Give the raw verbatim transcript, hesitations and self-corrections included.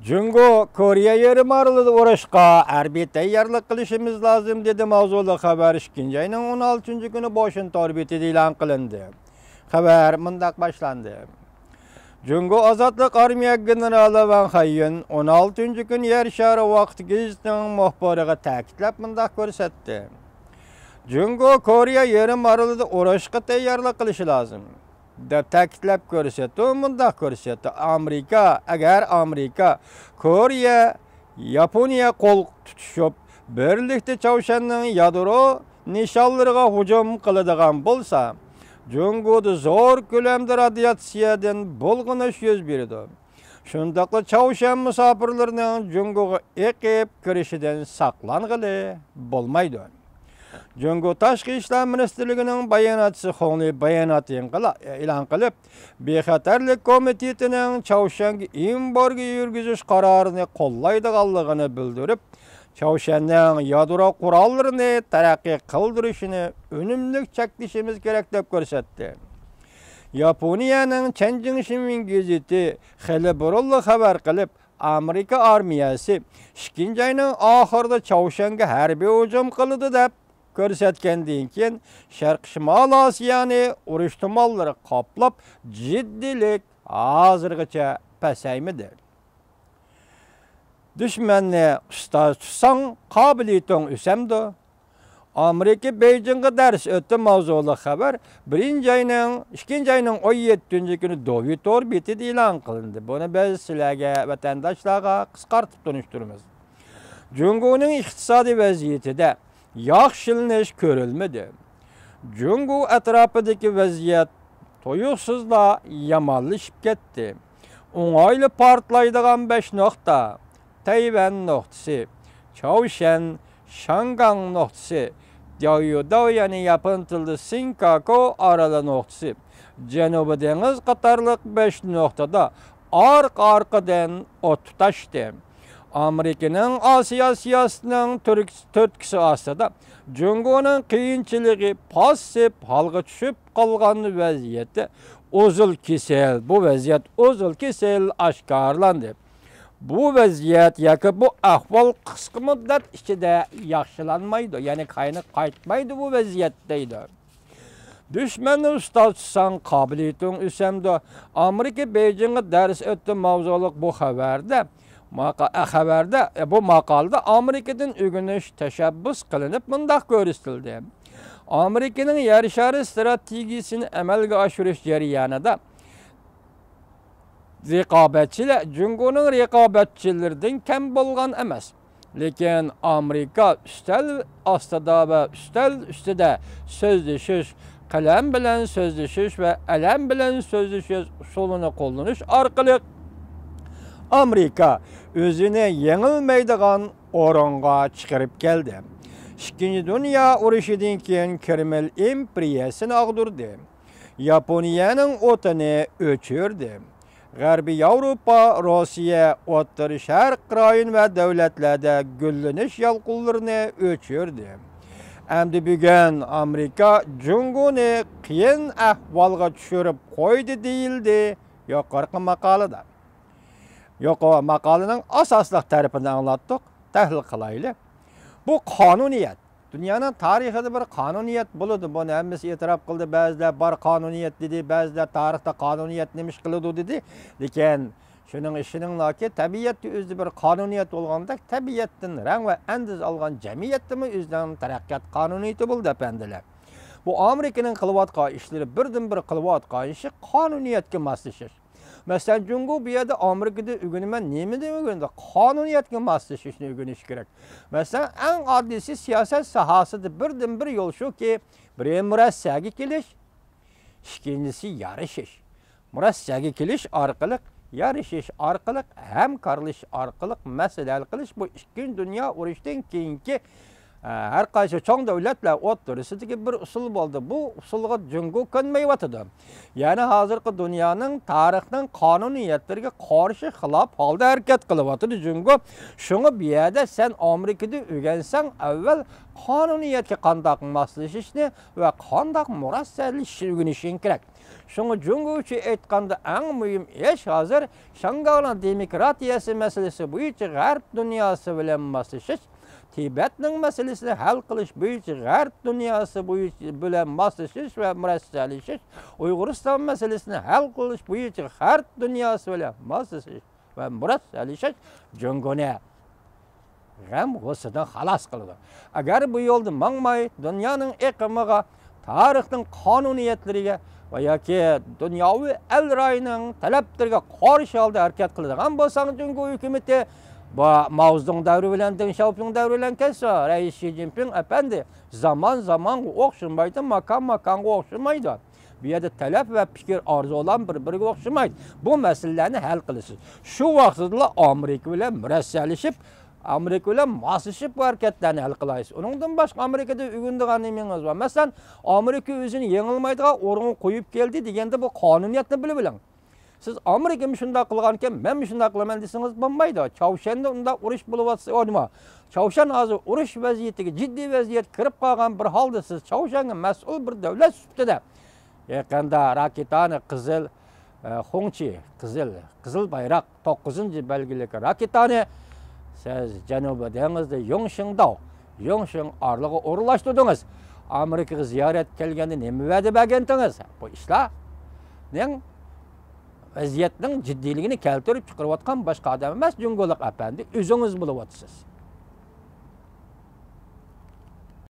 جۇڭگو كورېيە يېرىم ئارىلىدا ئۇرۇشقا ھەربىي تەييارلىق قىلىشىمىز لازىم، دېدى ماۋزۇلۇق خەۋەر ئىككىنچى ئاينىڭ ئون ئالتىنچى كۈنى بوشىن تور بېتىدە ئېلان قىلىندى. خەۋەر مۇنداق باشلاندى. جۇڭگو ئازادلىق ئارمىيە گېنېرالى ۋاڭ خەييۈن ئون ئالتىنچى كۈنى يەر شارى ۋاقتى گېزىتىنىڭ مۇخبىرىغا تەكىتلەپ مۇنداق كۆرسەتتى: جۇڭگو كورېيە يېرىم ئارىلىدا ئۇرۇشقا تەييارلىق قىلىشى لازىم، دەپ تەكىتلەپ كۆرسەتتى. ئۇ مۇنداق كۆرسەتتى: ئامېرىكا، ئەگەر ئامېرىكا، كورېيە، ياپونىيە قول تۇتۇشۇپ، بىرلىكتە چاۋشيەننىڭ يادرو نىشانلىرىغا ھۇجۇم قىلىدىغان بولسا، جۇڭگودا زور كۆلەمدە رادىياتسىيەدىن بۇلغىنىش يۈز بېرىدۇ. شۇنداقلا چاۋشيەن مۇساپىرلىرىنىڭ جۇڭگوغا ئېقىپ كىرىشىدىن ساقلانغىلى بولمايدۇ. جۇڭگو تاشقى ئىشلار مىنىستىرلىكىنىڭ باياناتچىسى خۇڭ لې بايانات ئېلان قىلىپ، بىخەتەرلىك كومىتېتىنىڭ چاۋشيەنگە ئېمبارگو يۈرگۈزۈش قارارىنى قوللايدىغانلىقىنى بىلدۈرۈپ، چاۋشيەننىڭ يادرو قوراللىرىنى تەرەققىي قىلدۇرۇشىنى ئۈنۈملۈك چەكلىشىمىز كېرەك، دەپ كۆرسەتتى. ياپونىيەنىڭ چەن جىڭشىمىن گېزىتى خېلى بۇرۇنلا خەۋەر قىلىپ، ئامېرىكا ئارمىيەسى ئىككىنچى ئاينىڭ ئاخىرىدا چاۋشيەنگە ھەربىي ھۇجۇم قىلىدۇ، دەپ كۆرسەتكەندىن كېيىن، شەرقىي شىمال ئاسىيانى ئۇرۇش تۇمانلىرى قاپلاپ، جىددىيلىك ھازىرغىچە پەسەيمىدى. دۈشمەننى ئۇستاز تۇتساڭ، قابىلىيىتىڭ ئۆسەمدۇ؟ ئامېرىكا بېيجىڭغا دەرس ئۆتتى ماۋزۇلۇق خەۋەر بىرىنچى ئاينىڭ، ئىككىنچى ئاينىڭ ئون يەتتىنچى كۈنى دوۋى تور بېتىدە ئېلان قىلىندى. بۇنى بىز سىلەرگە، ۋەتەنداشلارغا قىسقارتىپ تونۇشتۇرىمىز. جۇڭگونىڭ ئىقتىسادىي ۋەزىيىتىدە ياخشىلىنىش كۆرۈلمىدى. جۇڭگو ئەتراپىدىكى ۋەزىيەت تۇيۇقسىزلا يامانلىشىپ كەتتى. ئوڭايلا پارتلايدىغان بەش نۇقتا، تەيۋەن نۇقتىسى، چاۋشيەن، شياڭگاڭ نۇقتىسى، دياۋيۇداۋ، يەنى ياپون تىلىدا سىنكاكۇ ئارىلى نۇقتىسى، جەنۇبىي دېڭىز قاتارلىق بەش نۇقتىدا ئارقا-ئارقىدىن ئوت تۇتاشتى. ئامېرىكىنىڭ ئاسىيا سىياسىتىنىڭ تۈرك-، تۈرتكىسى ئاستىدا جۇڭگونىڭ قىيىنچىلىقى، پاسسىپ ھالغا چۈشۈپ قالغان ۋەزىيىتى ئۇزۇل كېسىل، بۇ ۋەزىيەت ئۇزۇل كېسىل ئاشكارىلاندى. بۇ ۋەزىيەت ياكى بۇ ئەھۋال قىسقا مۇددەت ئىچىدە ياخشىلانمايدۇ، يەنى كەينىگە قايتمايدۇ بۇ ۋەزىيەت، دەيدۇ. دۈشمەننى ئۇستاز تۇتساڭ، قابىلىيىتىڭ ئۆسەمدۇ؟ ئامېرىكا بېيجىڭغا دەرس ئۆتتى ماۋزۇلۇق بۇ خەۋەردە، ماقا-، ئە، خەۋەردە، ئە، بۇ ماقالىدە ئامېرىكىدىن ئۆگىنىش تەشەببۇس قىلىنىپ مۇنداق كۆرسىتىلدى: ئامېرىكىنىڭ يەر شارى ئىستراتېگىيىسىنى ئەمەلگە ئاشۇرۇش جەريانىدا رىقابەتچىلەر جۇڭگونىڭ رىقابەتچىلىرىدىن كەم بولغان ئەمەس. لېكىن ئامېرىكا ئۈستەل ئاستىدا ۋە ئۈستەل ئۈستىدە سۆزلىشىش، قەلەم بىلەن سۆزلىشىش ۋە ئەلەم بىلەن سۆزلىشىش ئۇسۇلىنى قوللىنىش ئارقىلىق ئامېرىكا ئۆزىنى يېڭىلمەيدىغان ئورۇنغا چىقىرىپ كەلدى. ئىككىنچى دۇنيا ئۇرۇشىدىن كېيىن كرېمىل ئىمپېرىيەسىنى ئاغدۇردى. ياپونىيەنىڭ ئوتىنى ئۆچۈردى. غەربىي ياۋروپا، روسىيە، ئوتتۇرا شەرق رايون ۋە دۆلەتلەردە گۈللىنىش يالقۇنلىرىنى ئۆچۈردى. ئەمدى بۈگۈن ئامېرىكا جۇڭگونى قىيىن ئەھۋالغا چۈشۈرۈپ قويدى، دېيىلدى يۇقىرىقى ماقالىدە. يۇقىرى ماقالىنىڭ ئاساسلىق تەرىپىنى ئاڭلاتتۇق، تەھلىل قىلايلى. بۇ قانۇنىيەت. دۇنيانىڭ تارىخىدا بىر قانۇنىيەت بولىدۇ. بۇنى ھەممىسى ئېتىراپ قىلدى. بەزىلەر بار قانۇنىيەت دېدى، بەزىلەر تارىختا قانۇنىيەت نېمە ئىش قىلىدۇ دېدى. لېكىن شۇنىڭ ئىشىنىڭلاكى تەبىئەتتە ئۆزىدە بىر قانۇنىيەت بولغاندەك، تەبىئەتتىن رەڭ ۋە ئەندىز ئالغان جەمئىيەتتىمۇ ئۆزىنىڭ تەرەققىيات قانۇنىيىتى بولىدۇ، ئەپەندىلەر. بۇ ئامېرىكىنىڭ قىلىۋاتقان ئىشلىرى، بىردىنبىر قىلىۋاتقان ئىشى قانۇنىيەتكە ماسلىشىش. مەسىلەن، جۇڭگو بۇ يەردە ئامېرىكىدا ئۆگىنىمەن، نېمىنى ئۆگەندى؟ قانۇنىيەتكە ماسلىشىشنى ئۆگىنىشى كېرەك. مەسىلەن، ئەڭ ئاددىيسى، سىياسەت ساھەسىدە بىردىنبىر يول شۇكى، بىرى مۇرەسسەگە كېلىش، ئىككىنچىسى يارىشىش. مۇرەسسەگە كېلىش ئارقىلىق، يارىشىش ئارقىلىق، ھەمكارلىشىش ئارقىلىق مەسىلە ھەل قىلىش، بۇ ئىككىنچى دۇنيا ئۇرۇشىدىن كېيىنكى ھەر قايسى چوڭ دۆلەتلەر ئوتتۇرىسىدىكى بىر ئۇسۇل بولدى. بۇ ئۇسۇلغا جۇڭگو كۆنمەيۋاتىدۇ. يەنى ھازىرقى دۇنيانىڭ تارىخنىڭ قانۇنىيەتلىرىگە قارشى، خىلاپ ھالدا ھەرىكەت قىلىۋاتىدۇ جۇڭگو. شۇڭا بۇ يەردە سەن ئامېرىكىدا ئۆگەنسەڭ، ئەۋۋەل قانۇنىيەتكە قانداق ماسلىشىشنى ۋە قانداق مۇرەسسەلىشىشنى ئۆگىنىشىڭ كېرەك. شۇڭا جۇڭگو ئۈچۈن ئېيتقاندا ئەڭ مۇھىم ئىش ھازىر شاڭگاڭنىڭ دېموكراتىيەسى مەسىلىسى بويىچە غەرب دۇنياسى بىلەن ماسلىشىش، تىبەتنىڭ مەسىلىسىنى ھەل قىلىش بويىچە غەرب دۇنياسى بويىچە بىلەن ماسلىشىش ۋە مۇرەسسەلىشىش، ئۇيغۇرىستان مەسىلىسىنى ھەل قىلىش بويىچە غەرب دۇنياسى بىلەن ماسلىشىش ۋە مۇرەسسەلىشىش جۇڭگونى غەم غۇسسىدىن خالاس قىلىدۇ. ئەگەر بۇ يولدا ماڭماي، دۇنيانىڭ ئېقىمىغا، تارىخنىڭ قانۇنىيەتلىرىگە ۋە ياكى دۇنياۋى ئەل رايىنىڭ تەلەپلىرىگە قارشى ھالدا ھەرىكەت قىلىدىغان بولساڭ، جۇڭگو ھۆكۈمىتى بۇ ماۋزېدۇڭ دەۋرى بىلەن، دېڭ شياۋپىڭ دەۋرى بىلەن كەلسە، رەئىس شى جىنپىڭ ئەپەندى زامان زامانغا ئوخشىمايدۇ، ماكان ماكانغا ئوخشىمايدۇ. بۇ يەردە تەلەپ ۋە پىكىر، ئارزۇلار بىر-بىرىگە ئوخشىمايدۇ. بۇ مەسىلىلەرنى ھەل قىلىسىز. شۇ ۋاقتىدىلا ئامېرىكا بىلەن مۇرەسسەلىشىپ، ئامېرىكا بىلەن ماسلىشىپ بۇ ھەرىكەتلەرنى ھەل قىلالايسىز. ئۇنىڭدىن باشقا ئامېرىكىدا ئۆگىنىدىغان نېمىڭىز بار؟ مەسىلەن، ئامېرىكا ئۆزىنى يېڭىلمايدىغان ئورۇنغا قويۇپ كەلدى دېگەندە بۇ قانۇنىيەتنى بىلىپ ئېلىڭ. سىز ئامېرىكىمۇ شۇنداق قىلغانىكەن، مەنمۇ شۇنداق قىلىمەن دېسىڭىز بولمايدۇ. چاۋشيەندە ئۇنداق ئۇرۇش بولۇۋاتسا، ئۇ نېمە؟ چاۋشيەن ھازىر ئۇرۇش ۋەزىيىتىگە، جىددىي ۋەزىيەتكە كىرىپ قالغان بىر ھالدا سىز چاۋشيەنگە مەسئۇل بىر دۆلەت سۈپىتىدە يېقىندا راكېتانى قىزىل، ئە، خۇڭچى، قىزىل، قىزىل بايراق، توققۇزىنچى بەلگىلىك راكېتانى سىز جەنۇبىي دېڭىزدا يۇڭشىڭداۋ، يۇڭشىڭ ئارىلىغا ئورۇنلاشتۇردىڭىز. ئامېرىكىغا زىيارەتكە كەلگەندە نېمە ۋەدە بەرگەنتىڭىز؟ بۇ ئىشلارنىڭ ۋەزىيەتنىڭ جىددىيلىكىنى كەلتۈرۈپ چىقىرىۋاتقان باشقا ئادەم ئەمەس، جۇڭگولۇق ئەپەندى ئۆزىڭىز بولۇۋاتىسىز.